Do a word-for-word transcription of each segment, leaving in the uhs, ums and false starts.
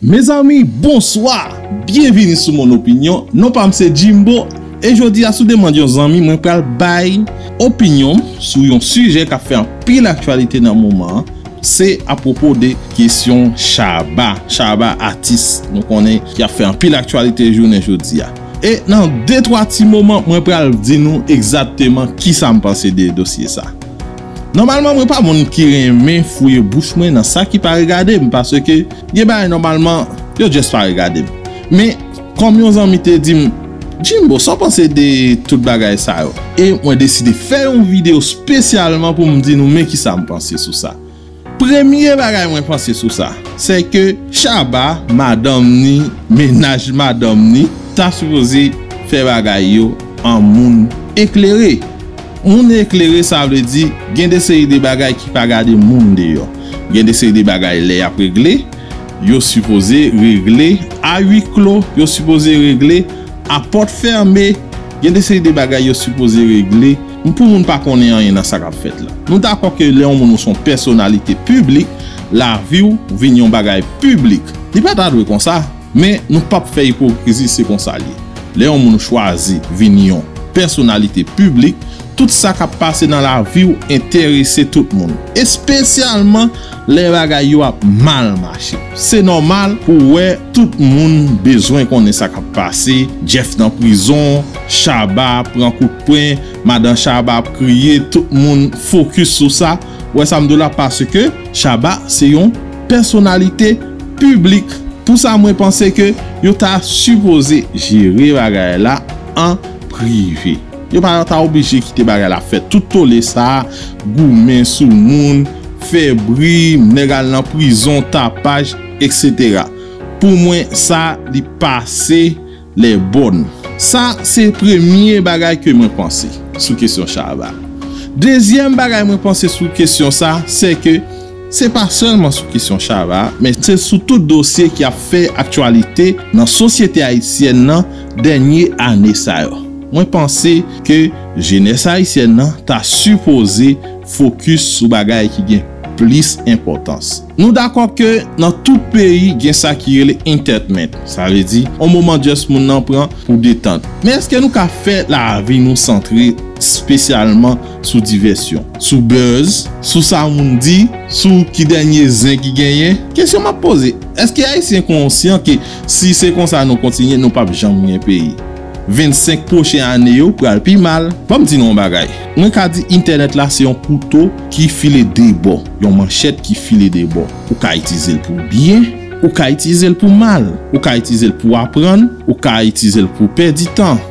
Mezanmi, bonswa! Byenvini sou Mon Opinyon. Non pa m se Jimbo, e jodi a, sou demann yon zanmi, mwen pral bay opinyon m sou yon sijè k ap fè anpil aktyalite nan moman an. Se apwopo de kesyon Shabba. Shabba, atis nou konnen ki ap fè anpil aktyalite jounen jodi a. E nan de twa ti moman, mwen pral di nou egzakteman kisa m panse de dosye sa. Nòmalman, mwen pa moun ki renmen fouye bouch mwen nan sa ki pa regade m, paske gen bagay nòmalman, yo just pa regade m. Men, kòm yon zanmi te di m, Jimbo, sa w panse de tout bagay sa yo? E mwen deside fè yon videyo espesyalman pou m di nou men kisa m panse sou sa. Premye bagay mwen panse sou sa, se ke Shabba, madanm ni, mennaj madanm ni, ta sipoze fè bagay yo an moun eklere. Moun eklere, sa vle di gen de seri de bagay ki pa gade moun deyò. Gen de seri de bagay lè y ap regle, yo sipoze regle a wi klo, yo sipoze regle a pòt fèmen. Gen de seri de bagay yo sipoze regle pou moun pa konnen anyen nan sa k ap fèt la. Nou dakò ke lè yon moun ou se yon pèsonalite piblik, lavi w vin yon bagay piblik. Li pa ta dwe konsa, men nou p ap fè ipokrizi, se konsa l ye. Lè yon moun chwazi vin yon pèsonalite piblik, tout sa k ap pase nan lavi w enterese tout moun, espesyalman lè bagay yo ap mal mache. Se nòmal pou w wè tout moun bezwen konnen sa k ap pase. Jeff nan prizon, Shabba pran kout pwen, madan Shabba ap kriye, tout moun fokis sou sa. W wè sa m di w la, paske Shabba se yon pèsonalite piblik. Pou sa, mwen panse ke yo ta sipoze jere bagay la an prive. Yo pa ta oblije kite bagay la fèt tout tole sa, goumen sou moun, fè bri, nèg al nan prizon, tapaj, etsetera. Pou mwen, sa li pase lè bòn. Sa se premye bagay ke mwen panse sou kesyon Shabba. Dezyèm bagay mwen panse sou kesyon sa, se ke se pa sèlman sou kesyon Shabba, men se sou tout dosye ki ap fè aktyalite nan sosyete ayisyèn nan dènye ane sa yo. Mwen panse ke jenès ayisyèn nan ta sipoze fokis sou bagay ki gen plis enpòtans. Nou dakò ke nan tout peyi gen sa ki rele entertainment. Sa vle di, on moman just moun nan pran pou detant. Men èske nou ka fè lavi nou santre espesyalman sou divèsyon, sou buzz, sou sa moun di, sou ki dènye zen ki genyen? Kesyon m ap poze, èske Ayisyen konsyan ke si se konsa nou kontinye, nou p ap janm gen peyi? Vennsenk pwochen ane yo pral pi mal. Ban m di nou yon bagay. Mwen ka di entènèt la se yon kouto ki file de bò, yon manchèt ki file de bò. Ou ka itilize l pou byen, ou ka itilize l pou mal. Ou ka itilize l pou aprann, ou ka itilize l pou pèdi tan.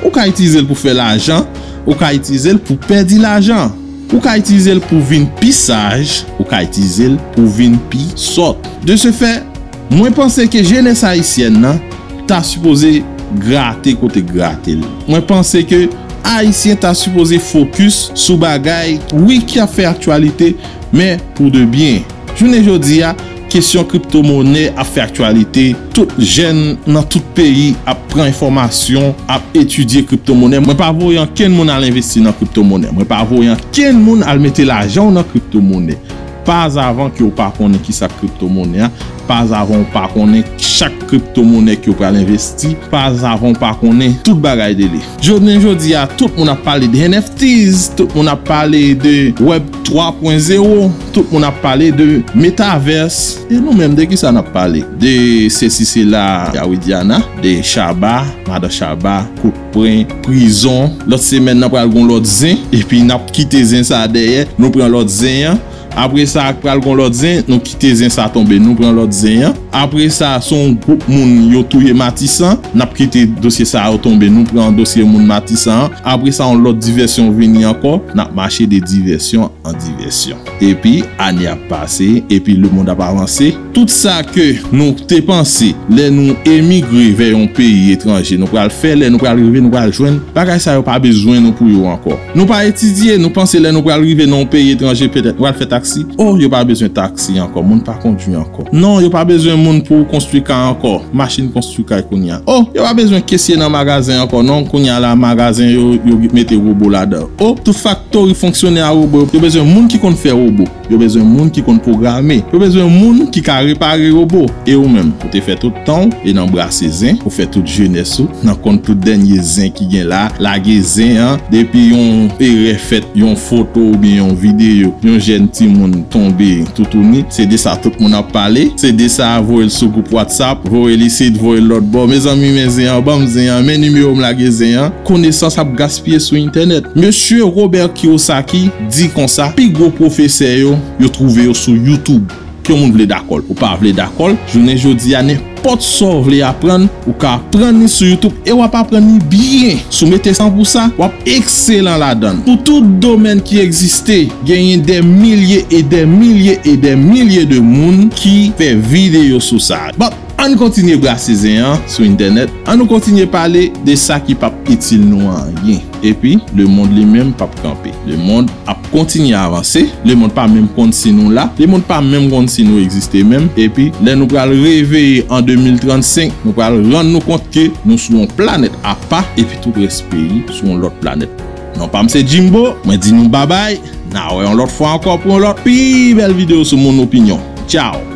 Ou ka itilize l pou fè lajan, ou ka itilize l pou pèdi lajan. Ou ka itilize l pou vin pi saj, ou ka itilize l pou vin pi sòt. De ce fait, mwen panse ke jenès ayisyèn nan ta sipoze grate kote grate l. Mwen panse ke Ayisyen ta sipoze fokis sou bagay, wi, ki ap fè aktyalite, men pou de byen. Jounen jodi a, kesyon kriptomonè ap fè aktyalite. Tout jèn nan tout peyi ap pran enfòmasyon, ap etidye kriptomonè. Mwen pa voye ankenn moun al envesti nan kriptomonè. Mwen pa voye ankenn moun al mete lajan w nan kriptomonè. Pazavan ke w pa konnen kisa kriptomonè a, pazavan w pa konnen chak kriptomonè ke w pral envesti, pazavan w pa konnen tout bagay de li. Jounen jodi a, tout moun ap pale de N F Ts, tout moun ap pale de Web twa pwen zewo, tout moun ap pale de metaverse. E nou menm, de kisa n ap pale? De sesi sela, Yawidiana, de Shabba, madan Shabba, kout pwen, prizon. Lòt semèn nan pral gon lòt zen, epi n ap kite zen sa dèyè, nou pran lòt zen an. Apre sa, pral gon lòt zen, nou kite zen sa tonbe, nou pran lòt zen an. Apre sa, se yon gwoup moun yo touye Matisan, n ap kite dosye sa yo tonbe, nou pran dosye moun Matisan an. Apre sa, yon lòt divèsyon vini ankò, n ap mache de divèsyon an divèsyon. Epi, ane ap pase, epi lemonn ap avanse. Tout sa ke nou te panse lè nou emigre vè yon peyi etranje, nou pral fè, lè nou pral rive, nou pral jwenn, bagay sa yo pa bezwen nou pou yo ankò. Nou pa etidye, nou panse lè nou pral rive nan yon peyi etranje, petèt nou pral fè taksi. O, yo pa bezwen taksi ankò, moun pa kondui ankò. Non, yo pa bezwen moun pou konstwi kay ankò, machin konstwi kay kounye a. O, yo pa bezwen kesye nan magazen ankò, non, kounye a la, magazen yo, yo mete wobo ladan. O, tout faktori fonksyone a wobo, yo bezwen moun ki konn fè wobo. Yo bezwen moun ki konn pwograme. Yo bezwen moun ki ka repare wobo. E ou menm, ou te fè tout tan w e nan brase zen, ou fè tout jenès ou nan konn tout dènye zen ki gen la, lage zen an, depi yon erè fèt, yon foto oubyen yon videyo, yon jèn timoun tonbe toutouni, se de sa tout moun ap pale, se de sa voye l sou gwoup WhatsApp, voye l isit, voye l lòt bò. Mezanmi, men zen an, ban m zen an, men nimewo m, lage zen an. Konesans ap gaspiye sou entènèt. Mesye Robert Kiyosaki di konsa, pi gwo pwofesè yo, yo twouve yo sou YouTube. Ke yon moun vle dakò l, ou pa vle dakò l, jounen jodi a, nenpòt sa w vle aprann, ou ka aprann li sou YouTube e w ap aprann li byen. Si w mete san pou sa, w ap ekselan ladan l. Pou tout domèn ki egziste, genyen dè milye e dè milye e dè milye de moun ki fè videyo sou sa. Bon, ann kontinye brase zen an sou entènèt. Ann nou kontinye pale de sa ki p ap itil nou anyen. Epi, lemonn li menm p ap kanpe. Lemonn ap kontinye avanse. Lemonn pa menm konn si nou la. Lemonn pa menm konn si nou egziste menm. Epi, lè nou pral reveye an de mil trannsenk, nou pral rann nou kont ke nou sou yon planèt apa, epi tout rès peyi sou yon lòt planèt. Non pa m se Jimbo, mwen di nou babay, n a wè yon lòt fwa ankò pou yon lòt pi bèl videyo sou Moun Opinyon. Tchaw!